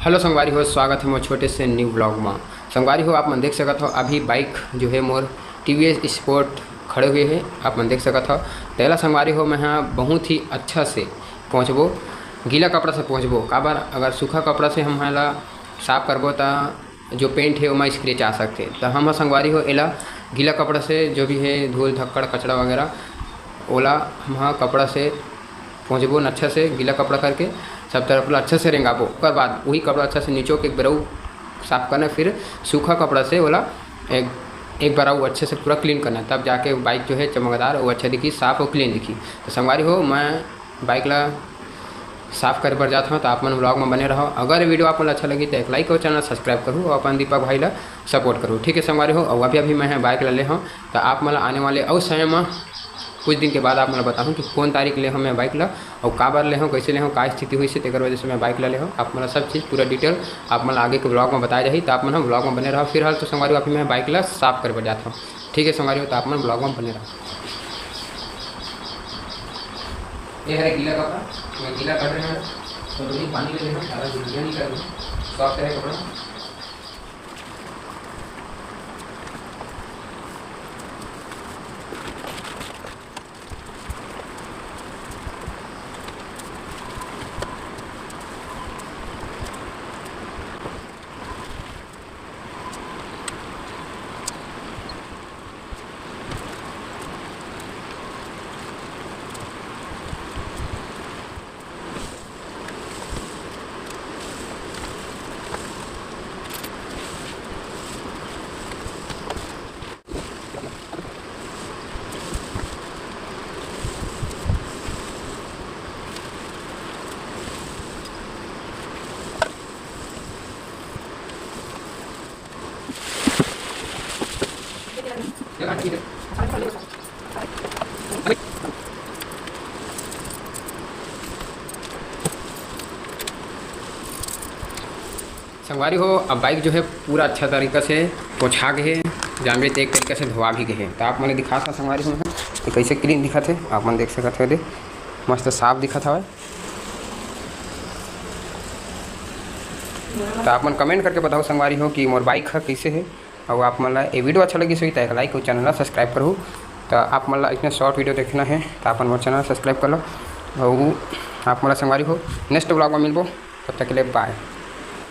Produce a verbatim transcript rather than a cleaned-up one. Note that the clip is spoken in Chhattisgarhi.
Hello संगवारी हो, स्वागत है मोर छोटे से new vlog में। संगवारी हो, आप मन देख सकत हो, अभी bike जो है मोर T V S Sport खड़े हुए है, आप मन देख सकत हो। तेला संगवारी हो, मैं हा बहुत ही अच्छा से पोंछबो, गीला कपड़ा से पोंछबो। काबर, अगर सूखा कपड़ा से हम एला साफ करबो, त जो paint है, ओमा scratch आ सकथे। त हम हा संगवारी हो, एला गीला कपड़ा से, जो भी है धूल धक्कड़ कचरा वगैरह, ओला हम हा कपड़ा से पोंछबो न अच्छा से, गीला कपड़ा करके सब तरफ ला अच्छा से रेंगाबो। ओकर बाद वही कपड़ा अच्छा से निचो के एक बेर अउ साफ करना, फिर सूखा कपड़ा से ओला एक, एक बार अउ अच्छे से पूरा clean करना, तब जाके bike जो है चमकदार और अच्छा दिखी, साफ और clean दिखी। तो संगवारी हो, मैं bike ला साफ करे बर जात हूँ, तो आप मन vlog में बने रहो। अगर video आप मन ला अच्छा लगी तो एक like और channel subscribe करूँ और अपन दीपक भाई ला support करूँ, ठीक है संगवारी हो। और अभी अभी मैं हा bike ला ले हूँ, तो आप मन ला आने वाले अउ समय में कुछ दिन के बाद आप मन ला बताहूँ कि कौन तारीख ले हूँ मैं bike ला, और काबर ले हूँ, कैसे ले हूँ, का स्थिति हुई से, तेकर वजह से मैं bike ला ले हूँ। आप मन ला सब चीज़ पूरा detail आप मन ला आगे के vlog में बताया जाही, तो आप मन हा vlog में बने रहो। फिलहाल तो संगवारी हो, अभी मैं bike ला साफ करे बर जात हूँ, ठीक है संगवारी हो, तो आप मन vlog में बने रहो। ये हरे गीला कपड़ा, मैं गीला कर रहे हैं, तो थोड़ी पानी ले लेना, ज़्यादा गिला नहीं करना, soft है कपड़ा। संगवारी हो, अब bike जो है पूरा अच्छा तरीका से पोछा गे हे, जान भी ते एक तरीका से धोवा भी गे हे। तो आप मन ला दिखात हव संगवारी हो, कि कैसे clean दिखत हे, आप मन देख सकत हो, दे मस्त साफ दिखत हवय। तो आप मन comment करके बताओ संगवारी हो कि मोर bike ह कैसे हे, और आप मन ला ये video अच्छा लगिस होही तो एक like और channel ला subscribe करहू। तो आप मन ला इतने short video देखना है तो आप मन मोर channel subscribe कर लो, और आप मन ला संगवारी हो next vlog में मिलबो, तब तक के लिए bye।